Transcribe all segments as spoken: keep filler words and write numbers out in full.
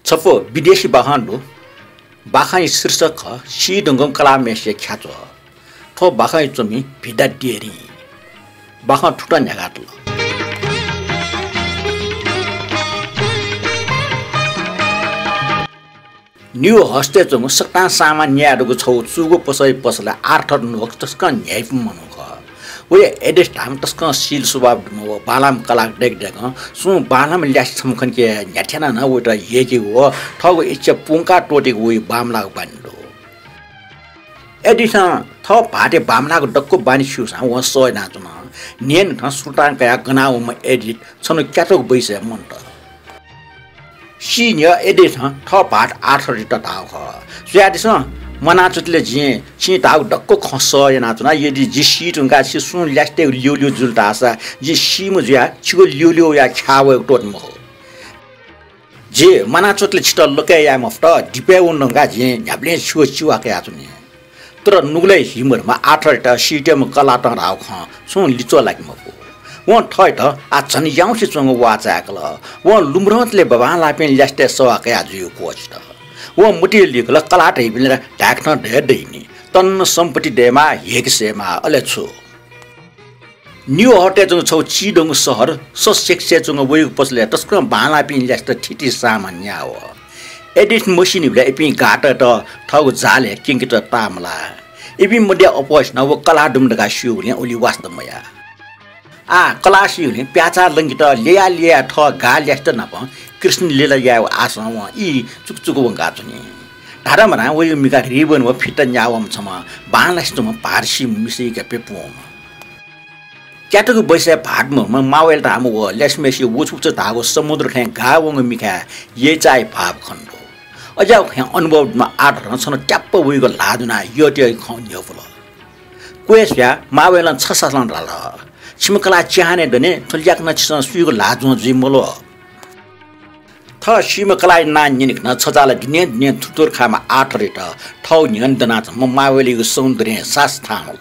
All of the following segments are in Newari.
छपु विदेशी बाखं दु। बाखंया शीर्षक खः सी धुंकूम्ह कलाःम्हय्सिया ख्याच्वः। थ्व बाखंया च्वमि भिदा डेरिं। बाखं थुकथं न्ह्याकातल। न्यू हस्ते च्वंगु सकतां सामान न्याये दुगु छगू चूगु पसःया पसलय् आर्थर नोक्स तसकं न्ह्याइपुम्ह मनू खः। वया एडिथ धाःम्ह तसकं शील स्वभाव दुम्ह व बांलाःम्ह कलाः दय्क दय्कं सुं बांलाःम्ह ल्यासे छम्ह खंके न्ह्याथें नं वयात ह्यय्केगु व थःगु इच्छा पुंका त्वःतेगु वया बांमलाःगु बानी दु। एडिथं थः भाःतया बांमलाःगु दक्व बानी स्यूसां वं सह यानाच्वन। न्हियान्हिथं सुतां कयाः गना वंम्ह एडिथ छन्हु क्यातःगु बैसय् मन्त। सी न्ह्यः एडिथं थः भाःत आर्थरयात धाःगु खः, स्वयादिसँ, म्वानाच्वंतले जिं छिं धाःगु दक्व खँ सह यानाच्वना। यदि जि सी धुंकाः छि सुं ल्यासेतय्गु ल्यूल्यू जुल धाःसा जिं सीम्ह जुयाः छिगु ल्यूल्यू वयाः ख्याः वयेगु त्वःते मखु। जि म्वानाच्वंतले छितः लकय् याये मफुत, दिपय् वने धुंकाः जिं न्ह्याबलें छिगु चिवा कयाच्वनी। तर नुगलय् हीमधुम्ह आर्थरयात सीत्वःम्ह कलातं धाःगु खँ छुं लिच्वः लाके मफु। वं थःयात आः झन याउँसे च्वंगु वाः चाय्कल। वं लुमधंतले बांलाःपिं ल्यासेतय् सवाः कयाः जुइगु क्वःछित। वं मतिइ लिकल कलाः धइपिन्त धाय्कथं धया दइनि, तन सम्पत्ति दयेमाः, ह्यय्के सयेमाः, अले छु। न्यू हस्ते च्वंगु छगू चिधंगु शहर ससेक्सय् च्वंगु वइगु पसलय् तसकं बांलाःपिं ल्यासेत थीथी सामान न्याः वः। एडिथ मसीनिबलय् इपिं गाःतय्त थःगु जालय् क्यंकेत ताःमलाः। इपिं मध्य अप्वःसिनं व कलाः दुम्ह धकाः स्यूगुलिं उलि वास्ता मयाः। आः कलाः सीगुलिं प्याःचाः लंकेत ल्यया ल्यया थः गाः ल्यासेत नाप कृष्ण लीला यायेगु आशां वं ई चुकचुक वंकाच्वनी। धाधामधां वइगु मिखा रिबन व फिता न्याः वःम्ह छम्ह बांलासे च्वंम्ह भाःत सीम्ह मिसाया प्यपुं वंम्ह। क्यातःगु बैसय् भाःत मदुम्ह मावेल धाःम्ह व ल्यासेम्हय्सिया वचुवचा धाःगु समुद्र थें गाः वंगु मिखाय् यय्चाःया भाव खने दु। अज्याःगु खँया अनुभव दुम्ह आर्थरं छन्हु ट्याप्प वइगु ल्हाः ज्वनाः यःतय्गु खँ न्ह्यब्वल। क्वय् स्वयाः मावेलं छसालं धाल, छिम्ह कलाः चिहानय् दनि, थ्व ल्याखं नं छिसं सुइगु ल्हाः ज्वं जुइ मल्वः। थः सीम्ह कलाःया नां न्यनेकथं छचाःला दिने दिने थुरथुर खाःम्ह आर्थरयात थःगु न्ह्यःने दनाच्वंम्ह मावेलयागु सौन्दर्यं सास थाहां वल।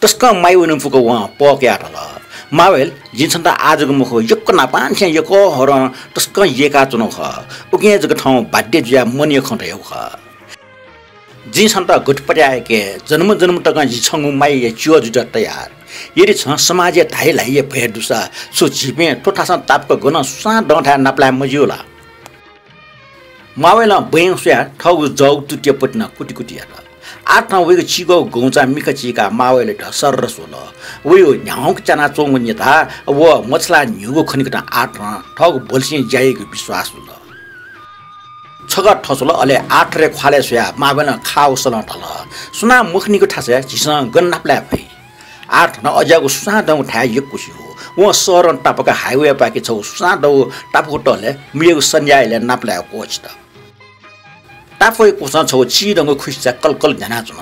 तसकं माया वने फुक्क वं पः कयाः धाल, मावेल, जिं छन्त आः जक मखु, यक्व न्हापांनिसें यक्व हरं तसकं यय्काच्वनागु खः। उकिं जक थौं बाध्य जुयाः मनया खँ धयागु खः। जिं छन्त गथे पत्याः याके, जन्म जन्म तकं जि छंगु मायाया च्यः जुइत तयार। यदि छं समाजया धाइल्हाइया भय दुसा छु झीपिं थ्व थासं तापाक गनं सुसां दंथाय् नापलाये मज्यू ला? मावेलं बँय् स्वयाः थःगु जःगु तुतिया पतिना कुतिकुति यात। आर्थरं वइगु चीकःगु गौंचां मिखा चीकाः मावेलयात सर्र स्वल। वइगु न्ह्याउँक च्यानाच्वंगु न्यताः व मछालाः न्ह्यूगु खनीकथं आर्थरं थःगु भलसिं ज्या याइगु विश्वास जुल। छकः थस्वल, अले आर्थरया ख्वालय् स्वयाः मावेलं खाः वसलं धाल, सुनां मखनीगु थासय् झीसं गन नापलाये फइ? आर्थरं अज्याःगु सुसां दंगु थाय् यक्व स्यू। वं शहरं तापाक हाइवेपाखे छगू सुसां दंगु टापुगु तलय् मियागु सन्ध्यायलय् नापलायेगु क्वःछित। टापुया क्वसं छगू चिधंगु खुसिचा कलकल न्ह्यानाच्वन।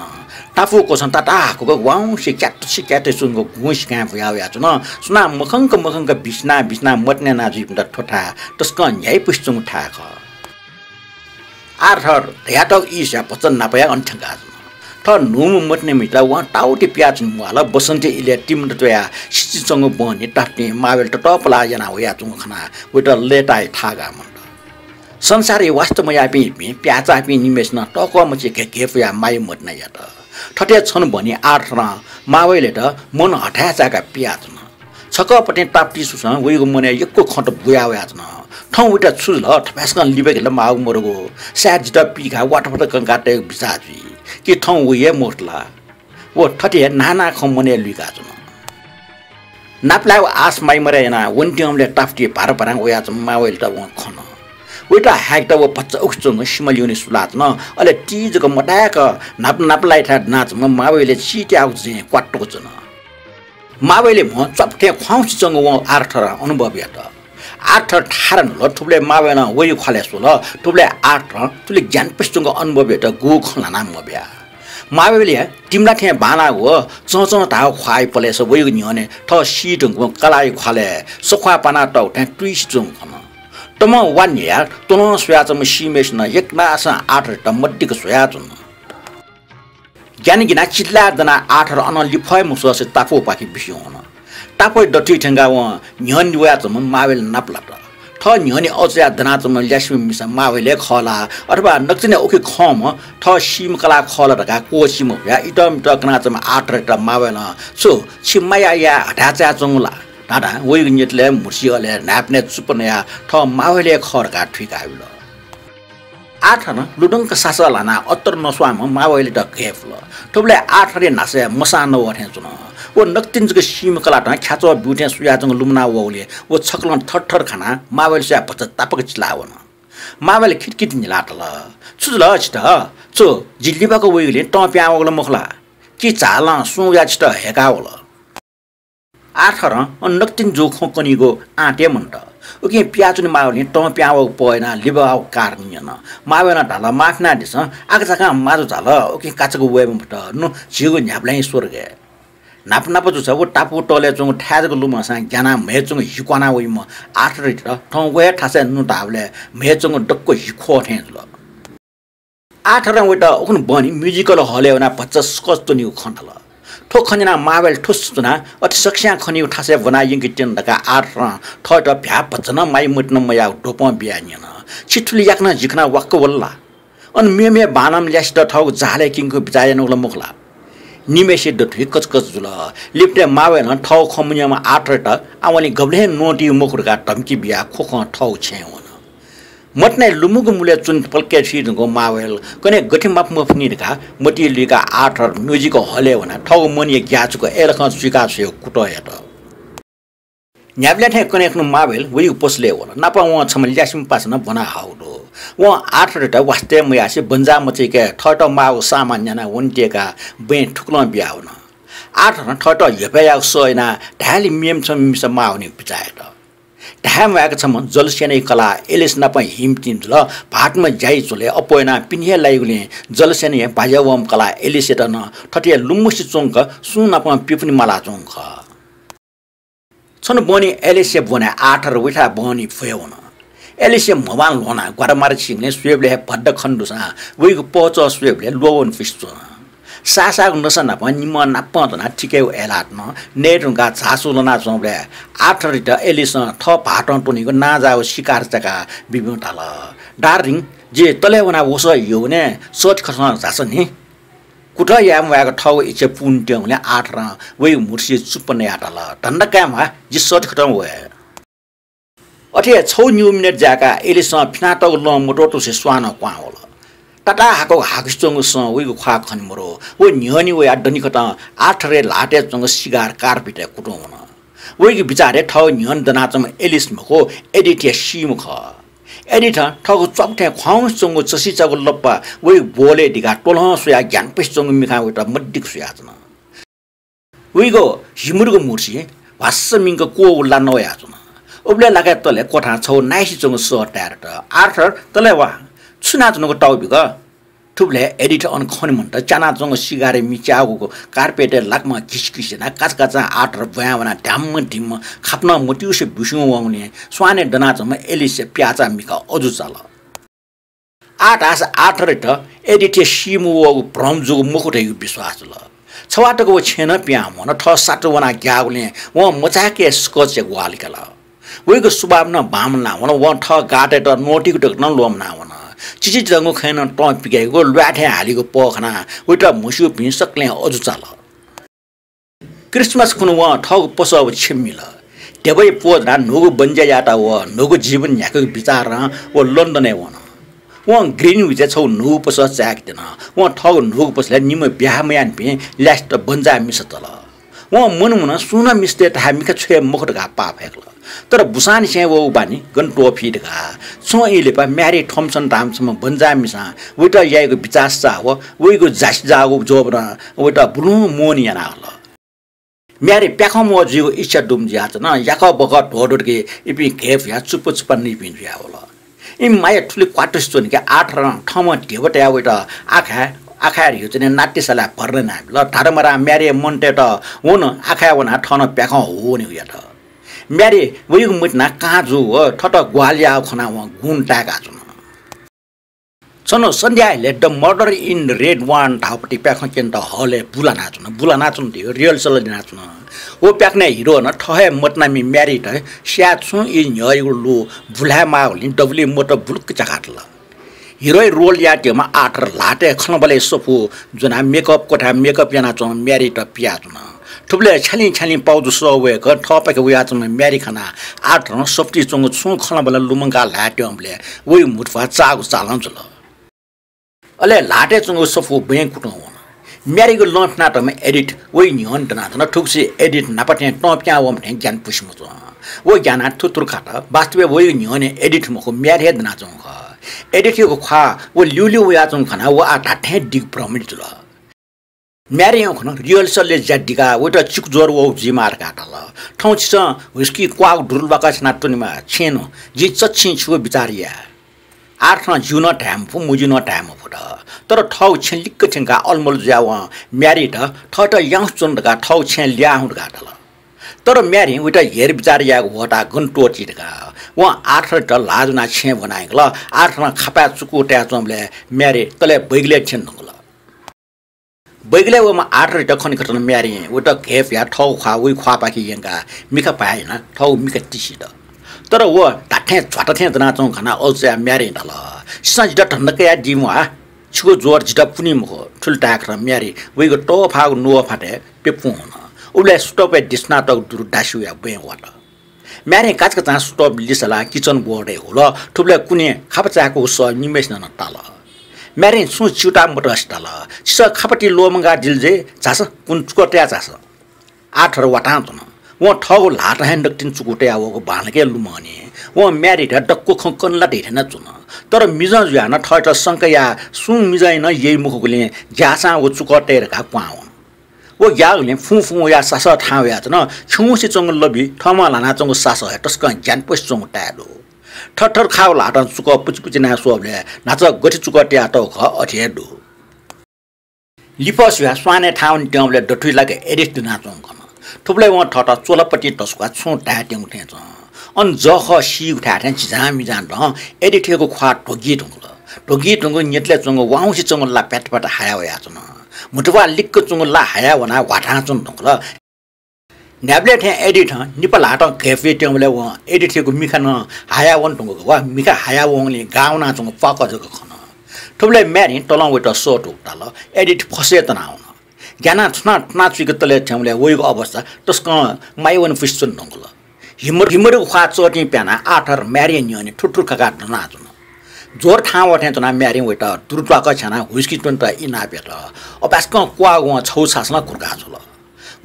टापुया क्वसं ताताहाकूक वाउँसे क्यातसे क्यातसे च्वंगु गुँसिकाँय् बुया वयाच्वन। सुनां मखंक मखंक बिसिनाः बिसिनाः मतिना याना जुइपिन्त थ्व थाय् तसकं न्ह्याइपुसे च्वंगु थाय् खः। आर्थर धयातःगु ई स्वयाः भचा नापयाः अन थ्यंकाच्वन। थः न्हूम्ह मतिनाम्हय्सित वं ताःते पियाच्वने म्वाःल। बसन्ती इलय् तिमिन्त त्वयाः सितिं च्वंगु बहनी ताःतें मावेल ततःपलाः याना वयाच्वंगु खनाः वयात लय्ताःया थाः गाः मन्त। संसारया वास्ता मयाःपिं इपिं प्याःचाःपिं निम्हय्सिनं तःकः मछि घेघे फुयाः माया मतिना यात। थथे छन्हु बहनी आर्थरं मावेलयात मन हथाय् चाय्काः पियाच्वन। छकः पतिं ताःतें सुसं वइगु मनय् यक्व खँत बुया वयाच्वन। थौं वयात छु जुल, थपाय्सकं लिपा घिला माःगु मदुगु, सायद जितः पीकाः वाताफाता कंकाः तयेगु बिचाः जुइ कि थौं वइ हे मखुत ला? व थथे हे नाना खँ मनय् लुइकाच्वन। नापलायेगु आश माइमदय् यानाः वनेत्यंबलय् ताःतें भाराभारां वयाच्वंम्ह मावेलयात वं खन। वयात हाय्केत व भचा उखे च्वंगु सिमा ल्यूने सुलाच्वन। अले ति जक मताय्क न्हापा नापलायेथाय् दनाच्वंम्ह मावेलया चित्याःगु जँय् क्वातुक च्वन। मावेलया म्ह च्वापु थें ख्वाउँसे च्वंगु वं आर्थरं अनुभव यात। आर्थर थाहां न्हुल। थुबलय् मावेलं वइगु ख्वालय् स्वल। थुबलय् आर्थरं थुलि ग्यानापुसे च्वंगु अनुभव यात गुगु खँ ल्हानाः मब्या। मावेलया तिमिला थें बांलाःगु व चंचं धाःगु ख्वाःया पलेसा वइगु न्ह्यःने थः सी धुंकूम्ह कलाःया ख्वालय् सख्वाः पानातःगु थें तुइसे च्वंगु खन। तमं वा न्ह्ययाः त्वलं स्वयाच्वंम्ह सीम्हय्सिनं यक्नासं आर्थरयात मदिक्क स्वयाच्वन। ग्यानागिनाः चिल्लाय् दनाः आर्थर अनं लिफः हे मस्वसे तापुपाखे बिस्युं वन। तापुया दथुइ थ्यंकाः वं न्ह्यःने वयाच्वंम्ह मावेल नापलात। थः न्ह्यःने अजूया दनाच्वंम्ह ल्यासेम्ह मिसा मावेल हे खः ला, अथवा नकतिनि उखे खंम्ह थः सीम्ह कलाः खः ला धकाः क्वःछी मफयाः इतःमितः कनाच्वंम्ह आर्थरयात मावेलं छु छि माया याये हथाय् चायाच्वंगु ला धाधां वइगु न्यतलय् म्हुतुसि अले न्हाय्पनय् चुप्पा नयाः थः मावेल हे खः धकाः थुइकाबिल। आर्थरं लुधंक सासः ल्हानाः अत्तर नस्वाःम्ह मावेलयात गय् फुल। थुबलय् आर्थरया न्हासय् मसाः नवः थें च्वन। व नकतिनि जक सीम्ह कलातं ख्याच्वः ब्यू थें सुयाच्वंगु लुमना वःगुलिं व छकलं थरथर खनाः मावेलस्वयाः भचा तापाक चिलाः वन। मावेलं खितखित न्हिलाः धाल, छु जुल छितः? छु, जि लिबाक वइगुलिं तं पिहां वःगु ला मखु ला? कि झालं सुं वयाः छितः हय्‌का वल? आर्थरं अन नकतिनि जूगु खँ कनीगु आँट हे मन्त। उकिं पियाच्वने माःगुलिं तं पिहां वःगु पहः यानाः लिबाः वःगु कारण न्यन। मावेलं धाल, माफ यानादिसँ, आकाझाकां माजु झाल, उकिं काचाक्क वये मफुत, नु झीगु न्ह्याबलें स्वर्गय्। न्हापा न्हापा जूसा व टापुगु तलय् च्वंगु थाय् जक लुमंसां ग्यानाः म्हय् च्वंगु हि क्वाना वइम्ह आर्थरयात थौं व हे थासय् नु धाःबलय् म्हय् च्वंगु दक्व हि ख्वः थें जुल। आर्थरं वयात उखुन्हु बहनी musical hall-य् वनाः भचा सकस त्वनीगु खँ धाल। थ्व खँ न्यनाः मावेल थुस्स च्वनाः अथे सकस्यां खनीगु थासय् ब्वनाः यंकेत्यन धकाः आर्थरं थःत भ्याः भचा नं माया मतिना मयाःगु द्वपं बियाः न्यन। छि थुलि याकनं जि खनाः वाक्क वल ला? अन मेमेगु बांलाःम्ह ल्यासेत थःगु जहालय् क्यंकेगु बिचाः यानागु ला मखु ला? निम्हय्‌सिया दथुइ कचकच जुल। लिपतय् मावेलं थःगु खँ मन्यंम्ह आर्थरयात आवंलि गबलें न्वंतीगु मखु धकाः धम्की बियाः ख्वखं थःगु छेँय् वन। मतिनाया लुमंगु मुलय् च्वने पलखे थुइ धुंकूम्ह मावेल कन्हय् गथे माफ मफुनि धकाः मतिइ लुइकाः आर्थर musical hall-य् वनाः थःगु मनया ग्याःचिकु अय्‌लाखं चुइका स्वयेगु कुतः यात। न्ह्याबलें थें कन्हय् खुन्हु मावेल वइगु पसलय् वल। नापं वं छम्ह ल्यासेम्ह पासा नं ब्वना हःगु दु। वं आर्थरयात वास्ता मयासें बन्जाः मचय्‌काः थःत माःगु सामान न्यानाः वनेत्यय्‌काः बँय् थुकलं बियाः वन। आर्थरं थःत ह्यःपाः याःगु सह यानाः धायेलि मेम्ह छम्ह मिसा माः वनेगु बिचाः यात। धाये म्वायेक छम्ह जलसेनाया कलाः एलिस नाप हिमतिनि जुल। भाःतम्ह ज्याय् झ्वलय् अप्वः यानाः पिने हे लाइगुलिं जलसेनाया बाज्या वःम्ह कलाः एलिसयात नं थथे लुमंसे च्वंक सुं नाप पिपुने मालाच्वंगु खः। छन्हु बहनी एलिसया ब्वनाय् आर्थर वइथाय् बहनी भ्वय् वन। एलिसया म्हो बां ल्ह्वनाः ग्वारामारा चिंगुलिं स्वयेबलय् हे भद्दा खने दुसां वइगु पहःचः स्वयेबलय् ल्वःवने फुसे च्वन। साःसाःगु नसा नाप निम्हं नापं च्वनाः थिकय्‌गु अय्‌लाः तन। नये धुंकाः झासु लनाच्वंबलय् आर्थरयात एलिसं थः भाःतं त्वनीगु नांजाःगु सिक्का चाकाः बिब्यूं धाल, डार्लिङ, जि तले वनाः वसः यू वने, सःतिकथं झासँ नि। कुतः याये म्वायेक थःगु इच्छा पूर्ण त्यंगुलिं आर्थरं वइगु म्हुतुसि चुप्पा नयाः धाल, धन्दा काये म्वाः, जि सःतिकथं वये। अथे हे छगू निगू मिनेट जाय्‌काः एलिसं फिनातःगु लं मत्वःतुसे स्वानं क्वहां वल। ताताः हाकःगु हाकुसे च्वंगु सँ वइगु ख्वाः खने मरु। व न्ह्यःने वयाः दनिकथं आर्थरया ल्हातय् च्वंगु सिगार कार्पेटय् कुतुं वन। वइगु बिचारय् थःगु न्ह्यःने दनाच्वंम्ह एलिस मखु, एडिथया सीम्ह खः। एडिथं थःगु च्वापु थें ख्वाउँसे च्वंगु चसिचागु लप्पा वइगु बोलय् दिकाः त्वलहं स्वयाः ग्यानापसे च्वंगु मिखां वयात मदिक्क स्वयाच्वन। वइगु हिमुदुगु म्हुतुसि भ्वास्स मिंक क्वःगु ला नवयाच्वन। उबलय् लाकाय् तलय् क्वथां छगू नाइसे च्वंगु सः ताये दत। आर्थर, तले वा, छु यानाच्वनागु ताःगु बिक? थुबलय् एडिथ अन खने मन्त च्यानाच्वंगु सिगारया मि च्याःगु कार्पेटय् लाक्कं घिसघिस यानाः काचाकाचां आर्थर ब्वाँय् वनाः ध्याम्म धिम्म खापनं मतिउसे बिस्युं वंगुलिं स्वानय् दनाच्वंम्ह एलिसया प्याःचाः मिखा अजू चाल। आः धाःसा आर्थरयात एडिथया सीम्ह वःगु भ्रम जूगु मखु धइगु विश्वास जुल। छवाः तक व छेँय् नं पिहां म्वन, थः सात वनाः ग्याःगुलिं वं मचाय्‌क हे सकच ग्वाहालि कल। वइगु स्वभाव नं बांमलाः वन। वं थः गाःतय्‌त न्वःतीगु तक नं ल्वःमना वन। चिचिधंगु खँय् नं तं पिकाइगु, ल्वाय् थें हालीगु पह खनाः वयात म्हस्यूपिं सकलें अजू चाल। क्रिसमस खुन्हु वं थःगु पसः व छेँ मिल। ध्यबाया प्वः दनाः न्हूगु बन्ज्या यायेत व न्हूगु जीवन न्ह्याकेगु बिचारं व लन्डनय् वन। वं ग्रिनविचय् छगू न्हूगु पसः चाय्‌के त्यन। वं थःगु न्हूगु पसलय् निम्ह ब्याहा मयाःनिपिं ल्यासेत बन्जाःमिसा तल। वं मनमनं सुं नं मिस्तय् धाये मिखा छ्वये मखु धकाः पाः फय्‌कल। तर बुसांनिसें वःगु बानी गन त्वःफी धकाः। छुं ई लिपा म्यारी थम्पसन धाःम्ह छम्ह बन्जाःमिसां वयात याइगु बिचाः साः व वइगु जासि जाःगु ज्वःबरं वयात बुलुं मोहनी याना हल। म्यारी प्याखं म्वः जुइगु इच्छा दुम्ह जुयाच्वन। याकः बकः ध्वदुतके इपिं घय्‌पुयाः चुप्पा चुप्पा नइपिं जुयावल। इमि माया थुलि क्वातुसे च्वनीके आर्थरं थःम्हं ध्यबा तयाः वयात आखाय्, आखाय् ह्यचुने नाट्यशालाय् भर्ना यानाबिल। धारामारां म्यारीया मनूतय्‌त व नं आखाय् वनाः थः नं प्याखं हू वनेगु यात। म्यारी वइगु मतिना कां जूगु व थःत ग्वाहालि याःगु खनाः वं गुण ताय्‌काच्वन। छन्हु सन्ध्याहिले The Murder in the Red Barn धाःगुपति प्याखं क्यनेत हलय् बुलानाच्वन। बुलानाच्वन धइगु rehearsal यानाच्वन। व प्याखनय् हिरों थः हे मदनामि म्यारीत स्याये छुं ई न्ह्यःयागु लु बुल्हाये माःगुलिं दबुलिइ मत बुलुक्क च्याकातल। हिरोया रोल यायेत्यंम्ह आर्थर ल्हातय् खँल्हाबल्हाया सफू ज्वनाः मेकअप क्वथाय् मेकअप यानाच्वंम्ह म्यारीत पियाच्वन। थुबलय् छ्यालिं छ्यालिं पाउजु सः वय्कः थःपाखे वयाच्वंम्ह म्यारी खनाः आर्थरं सफुतिइ च्वंगु छुं खँल्हाबल्हा लुमंकाः ल्हायेत्यंबलय् वया म्हुतुप्वाः चाःगु चालं जुल। अले ल्हातय् च्वंगु सफू बँय् कुतुं वन। म्यारीगु लं फ्यानातःम्ह एडिथ वया न्ह्यःने दनाच्वन। थुगुसी एडिथ न्हापा थें तं पिहां वःम्ह थें ग्यानापुसे मच्वन। व ग्यानाः थुथुरु खात। वास्तवय् वया न्ह्यःने एडिथ मखु, म्यारी हे दनाच्वंगु खः। एडिथयागु ख्वाः व ल्यूल्यू वयाच्वंगु खनाः व आः धात्थें दिग्भ्रमित जुल। म्यारीं खन, रिहर्सलय् ज्या दिकाः वयात चिकु ज्वर वःगु जुइमाः धकाः धाल। थौं छिसं whisky क्वाःगु दुरु ल्वाकछ्यानाः त्वनेमाः, छेँ नु, जिं चच्छि छिगु बिचाः याये। आर्थरं ज्यू नं धाये मफु, मज्यू नं धाये मफुत। तर थःगु छेँ लिक्क थ्यंकाः अलमल जुयाः वं म्यारीत थःत याउँसे च्वँ धकाः थःगु छेँय् लिहां हुँ धकाः धाल। तर म्यारीं वयात हेरबिचाः यायेगु ह्वःताः गन त्वःती धकाः वं आर्थरयात ल्हाः ज्वनाः छेँय् ब्वनाः यंकल। आर्थरं खापाय् चुकू तयाच्वंबलय् म्यारी तलय् बैगलय् थ्यने धुंकल। बैगलय् वःम्ह आर्थरयात खनेखुतुं म्यारीं वयात घय्पुयाः थःगु ख्वाः वया ख्वाःपाखे यंकाः मिखा पाय् यानाः थःगु मिखा तिसित। तर व धात्थें झ्वाता थें दनाच्वंगु खनाः अल्छी जुयाः म्यारीं धाल, "छिसं जितः धन्दा कयादीम्ह आ, छिगु ज्वर जितः पुनी मखु।" थुलि धायेखुतुं म्यारी वयागु तःफाःगु नुगः फातय् प्यपुं वन। उबलय् सुतःपया दिसनातःगु दुरु दास्यू वयाः बँय् वात। म्यारीं काचाकाचां सुतःपा लिसलाः किचन बोर्डय् हुल। थुबलय् कुने खापा चाय्कूगु सः निम्हय्सिनं नं ताल। म्यारीं छुं च्यूताः मतसे धाल, "छिसं खापा ति ल्वःमंकादिल जे, झासँ, कुने चुकः तया झासँ।" आर्थर वातां च्वन। वं थःगु ल्हातं हे नकतिनि चुकू तयावःगु बांलाक लुमंनि। वं म्यारीत दक्व खँ कना ला धइथें नं च्वन। तर मिजं जुयाः नं थःत संका याः, सुं मिजंया नं यइ मखुगुलिं ग्याःसां व चुकः तये धकाः क्वहां वन। व ग्याःगुलिं फुं फुं वयाः सासः थाहां वयाच्वन। खिउँसे च्वंगु लबि, थःम्हं ल्हानाच्वंगु सासः हे तसकं ग्यानापुसे च्वंगु ताये दु। थरथर खाःगु ल्हातं चुकः पुचिपुचि यानाः स्वःबलय् न्हाचः गथे चुकः तयातःगु खः अथे हे दु। लिफः स्वयाः स्वानय् थाहां वनेत्यंबलय् दथुइ लाक एडिथ दनाच्वंगु खन। थुबलय् वं थःत च्वलापतिं धस्वाकाः छुं धायेत्यंगु थें च्वन। अन जःखः सीगु थाय् थें झिंझांमिझां दं एडिथयागु ख्वाः ध्वगी धुंकल। ध्वगी धुंकूगु न्यतलय् च्वंगु वाउँसे च्वंगु ला प्यात प्यात हाया वयाच्वन। म्हुतुप्वाः लिक्क च्वंगु ला हाया वनाः ह्वाथां च्वने धुंकल। न्ह्याबलें थें एडिथं निपा ल्हातं घय्पुयात्यंबलय् वं एडिथयागु मिखा नं हाया वने धुंकल। व मिखा हाया वंगुलिं गाः वनाच्वंगु प्वाकः जक खन। थुबलय् म्यारीं तलं वयात सःतूक धाल। एडिथ फसय् तनावन। ग्यानाः थुनाथुना चुइक तलय् थ्यंबलय् वयागु अवस्था तसकं माया वनेपुसे च्वने धुंकल। हिमर-, हिमरयागु ख्वाः चःतिं प्यानाः आर्थर म्यारीया न्ह्यःने थुथुरु खकाः दनाच्वन। ज्वर थाहां वःथें च्वनाः म्यारीं वयात दुरु ल्वाकछ्यानाः whisky त्वनेत इनाप यात। अपाय्सकं क्वाःगु वं छगू सासः नं घुर्काः छ्वल।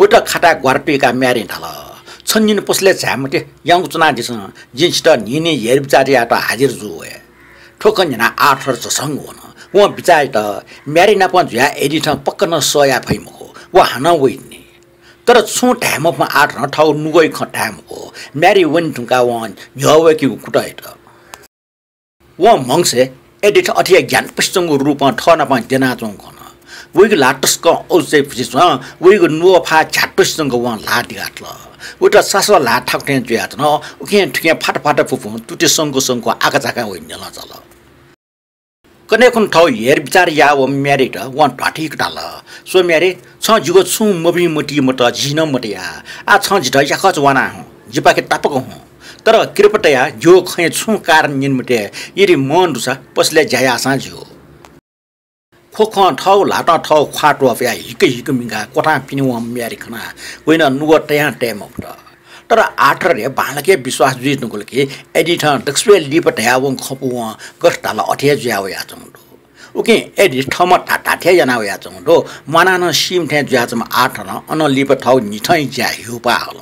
वयात खाताय् ग्वारा तुइकाः म्यारीं धाल, "छन्हिं निन्हु पसलय् झाये मते, याउँक च्वनादिसँ, जिं छितः न्हिं न्हिं हेरबिचाः यायेत हाजिर जू वये।" थ्व खँ न्यनाः आर्थर झसंक वन। वं बिचाः यात, म्यारी नाप जुयाः एडिथं पक्का नं सह याये फइ मखु, व हानं वइतिनि। तर छुं धाये मफुम्ह आर्थरं थःगु नुगःया खँ धाये मखु। म्यारी वने धुंकाः वं न्ह्यः वय्केगु कुतः यात। वं म्हगसय् एडिथ अथे हे ग्यानापुसे च्वंगु रूपं थः नाप द्यनाच्वंगु खन। वयागु ल्हाः तसकं अल्छी जुइपुसे च्वन। वयागु नुगः फाः झ्यातुसे च्वंक वं ल्हाः दिकातल। वयात सासः ल्हाः थाकु थें जुयाच्वन। उखें थुखें फात फात पुपुं तुति संकु संकु आकाझाकां वया न्ह्यलं झाल। कन्हय् खुन्हु थःगु हेरबिचाः याः वःम्ह म्यारीत वं ध्वाथुइक धाल, "स्व म्यारी, छं जिगु छुं मभिं मतिइ मत, झी नं मतया। आः छं जितः याकःचा वाना हुँ, जिपाखे तापाक हुँ। तर कृपा तयाः जिगु खँय् छुं कारण न्यने मते, यदि मं दुसा पसलय् ज्या याःसां ज्यू।" ख्वख्वं थःगु ल्हातं थःगु ख्वाः त्वपुयाः हिक हिक मिंकाः क्वथां पिने वंम्ह म्यारी खनाः वयानं नुगः तयां तये मफुत। तर आर्थर हे बांलाक हे विश्वास जुइ धुंकल कि एडिथं दकलय् लिपा धयावंगु खँ पौ वं गथे धाल अथे हे जुया वयाच्वंगु दु। उकिं एडिथ थःम्हं धाधाथे याना वयाच्वंगु दु। म्वानाः नं सीम्ह थें जुयाच्वंम्ह आर्थरं अनं लिपा थःगु न्हिथंया ज्या ह्यूपाः हल।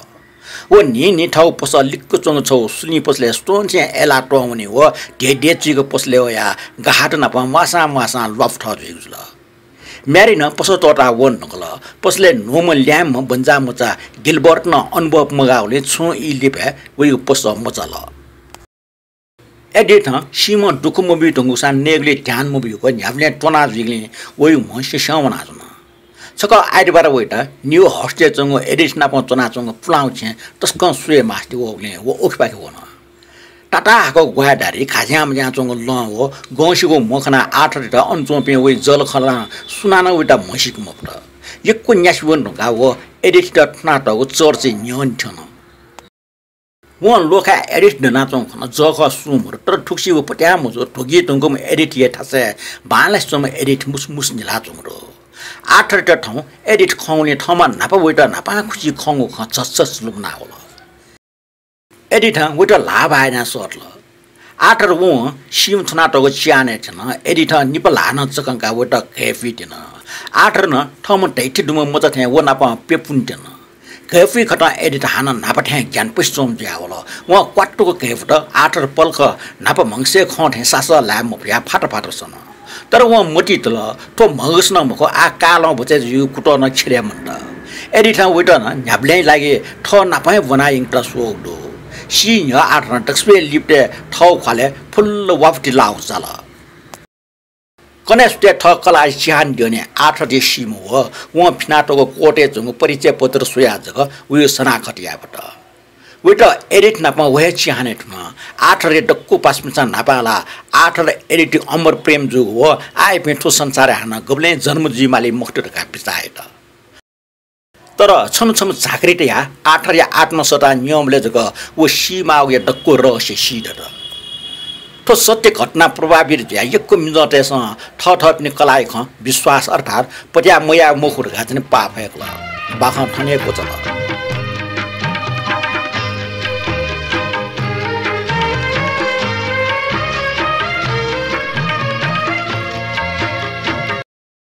व न्हिं न्हिं थःगु पसः लिक्क च्वंगु छगू सुलिं पसलय् स्वन्हु थें अय्लाः त्वं वनी। व धेधे चुइक पसलय् वयाः गाःहात नाप म्वाःसां म्वाःसां ल्वापु थः जुइगु जुल। म्यारीं नं पसः त्वःताः वने धुंकल। पसलय् न्हूम्ह ल्याय्म्ह बन्जाःमचा गिलबर्टनं अनुभव मगाःगुलिं छुं ई लिपा हे वयागु पसः मचाल। एडिथं सीम्हं दुःख मबी धुंकूसां नयेगुलिइ ध्यान मबिउक न्ह्याबलें त्वना जुइगुलिं वयागु म्ह सिसं वनाच्वन। छकः आइतबार वयात न्यू हर्स्टय् च्वंगु एडिथ नाप च्वनाच्वंगु पुलांगु छेँ तसकं स्वये मास्ति वःगुलिं व उखेपाखे वन। ताताहाकःगु ग्वायेदारी घाज्यां मज्यां च्वंगु लं व गंसिगु म्ह खनाः आर्थरयात अन च्वंपिं वया जःलाखःलां सुनानं वयात म्हसीके मफुत। यक्व न्यासि वने धुंकाः व एडिथयात थनातःगु चर्चय् न्यने थ्यन। वं ल्वखाय् एडिथ दनाच्वंगु खन। जःखः सुं मदु, तर थुगुसी व पत्याः मजू, ध्वगिइ धुंकूम्ह एडिथ हे थासय् बांलासे च्वंम्ह एडिथ मुसमुस निलाच्वंगु दु। आर्थरयात थौं एडिथ खंगुलिं थःम्हं न्हापा वइत न्हापांखुच्छि खंगु खँ झसझस लुमनावल। एडिथं वइत ल्हाः बाः यानाः सःतल। आर्थर वं सीम्ह थनातःगु चिहानय् थ्यन। एडिथं निपा ल्हाः नं चकंकाः वइत घय्पुइ त्यन। आर्थरं थःम्हं धइथें दुम्ह मचा थें व नाप प्यपुने त्यन। घय्पुइ खतं एडिथ हानं न्हापा थें ग्यानापुसे च्वंम्ह जुयावल। वं क्वातुक घय्पुत। आर्थर पलख न्हापा म्हगसय् खं थें सासः लाये मफयाः फात फात सन। तर वं मतिइ तल, थ्व म्हगस नं मखु, आः कालं भचय् जुइगु कुतः नं ख्यलय् मन्त। एडिथं वइत नं न्ह्याबलेंया लागि थः नाप हे ब्वना यंकेत स्वःगु दु। सी न्ह्यः आर्थरं दक्वसिबय् लिपतय् थःगु ख्वालय् फुल्ल वापति लाः हुचाल। कन्हय् सुथय् थः कलाःया चिहान द्यःने आर्थर हे सीम्ह वः। वं फिनातःगु कोटय् च्वंगु परिचय पत्र स्वयाः जक वया सनाखत याये फत। वइत एडिथ नाप व हे चिहानय् थुन। आर्थर हे दक्व पासापिन्सं न्हापा लाः। आर्थर एडिथया अमर प्रेम जूगु व आः इपिं थ्व संसारय् हानं गबलें जन्म जुइमाली मखुत धकाः बिचाः यात। तर छम्ह छम्ह झाँक्री तयाः आर्थरया आत्मा सःताः न्यंबलय् जक व सीमाःगुया दक्व रहस्य सीदत। थ्व सत्य घटना प्रभावित जुयाः यक्व मिजंतय्सं थःथःपिनि कलाःया खँ विश्वास अर्थात् पत्याः मयाये मखु धकाः झन पाः फय्कल। बाखं थन हे क्वचाल।